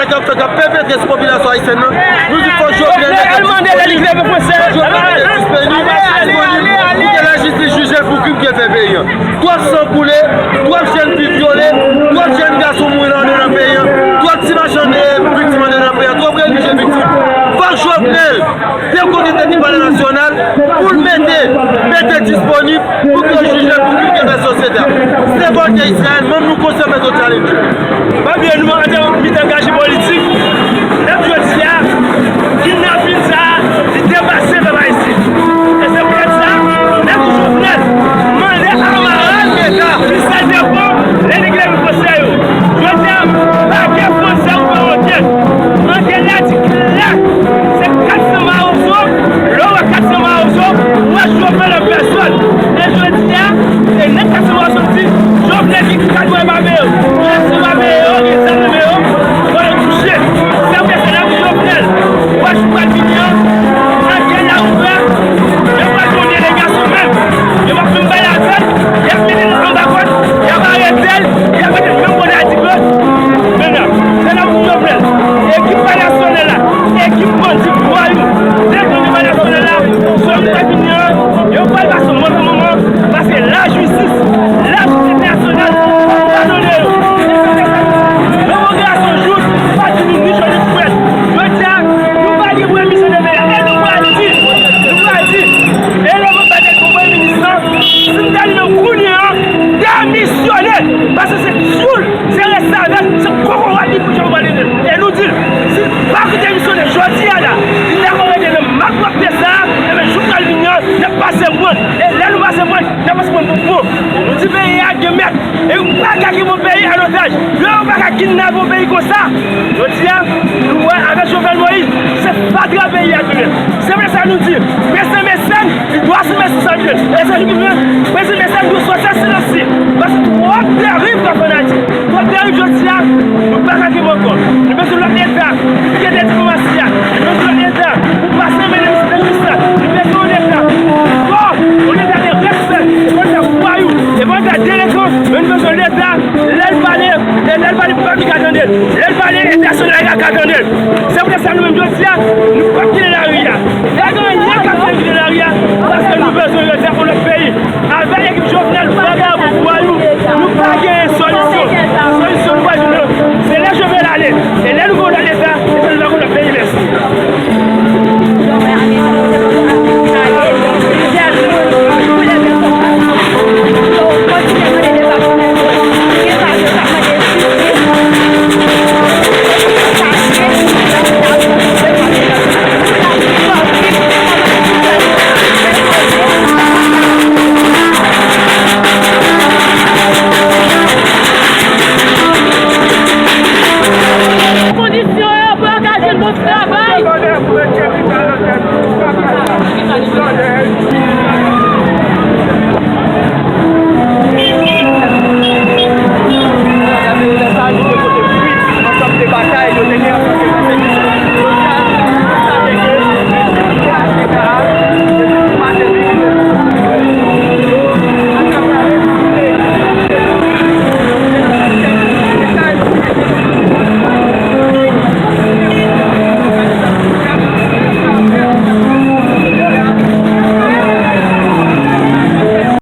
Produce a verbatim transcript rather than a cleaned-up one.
k ap fèt, k ap pèpetre sou popilasyon ayisyèn nan. Nou di fòk Jovenel mete disponib, fòk Jovenel mete disponib, disponib pou ke lajistis jije l pou krim ke l fè peyi a. Twòp san koule, twòp jèn fi vyole, twòp jèn gason mouri nan, nan peyi a, twòp ti machann viktim andedan peyi a, twòp relijye viktim. Fòk Jovenel dekonekte di Palè Nasyonal pou l mete, mete disponib pou ke yo jije l pou krim ke l fè sosyete a. Se vòltè Izrayèl, manm nou konsève sou challenge. Pa bliye nou antre mitan gaje politik. Nèg jodi a, kidnapin sa, li depase pèp ayisyen. E se poutèt sa, nèg Jovenel mande a Amaral ki sa devan lè nèg leve konsèy yo. Jodi a, pakè Fwonsè ouvè ankèt. Ankèt la di klè, se kat san Mawozo, lè w wè kat san Mawozo, w wè Jovenel an pèsòn. E jodi a, e nèg kat san Mawozo di, Jovenel di ki kat bwè pa peye yo. Lè se pa peye yo, gen zam nan men yo, fò yo touche. Se pou sa n ap di Jovenel, w wè jou pral vini an, ankèt la ouvè, yo pral fè yon delegasyon menm. Yo p ap menm bay ladann, y ap mete l anba kòd, y ap arete l, y ap mete l menm kote a Diklòt. Men la, se la pou Jovenel, ekip Palè Nasyonal la, ekip bandi vwayou, defann Palè Nasyonal la, sou yon pèp inyoran, yo pral pase yon move moman, paske lajistis, lajistis entènasyonal, padone yo. Nan yon reyaksyon jout, pa di nou ni cho ni frèt. Jodi a, nou pa gen premye minis nan peyi a, e nou pral di, nou pral di, e lè mwen pa gen premye minis lan, si m ta li nan kounye an, demisyone, paske se tyoul, se restavèk, se kokorat li pou Jovenel Moïse. E nou di l, si l pa demisyonnen jodi a la, li ta konn rete nan malpwòpte sa a, ebyen jou k pral vini an, n ap pase pran l. E lè nou pase pran l, n ap pase pran l pou bon. Nou di peyi a gen mèt, e nou pa ka kite yon peyi an otaj. Yo, yo pa ka kidnape yon peyi konsa. Jodi a, nou wè avèk Jovenel Moïse, se fatra peyi a tounen. Se pou sa nou di, prezidan Mecène, li dwe asime responsabilite l. E se li ki dwe, prezidan Mecène dwe sòti an silans li. Paske twòp deriv k ap fèt an Ayiti. Twòp deriv jodi a, nou pa ka kenbe ankò. Nou bezwen lòt Leta pou kite diplomasi a. Nou bezwen lòt Leta pou pase men nan misye la. Nou bezwen yon Leta fò, yon Leta de respè, e pa yon Leta vwayou, e pa yon Leta delenkan, men nou bezwen yon Leta, lè l pale, e lè l pale, pèp li ka tande l. Lè l pale, entènasyonal la ka tande l. Se poutèt sa nou menm jodi a, nou p ap kite lari a. Pa gen anyen k ap fè n kite lari a, paske nou bezwen yon Leta pou lòt peyi. Avèk ekip Jovenel, vagabon, vwayou, nou pa gen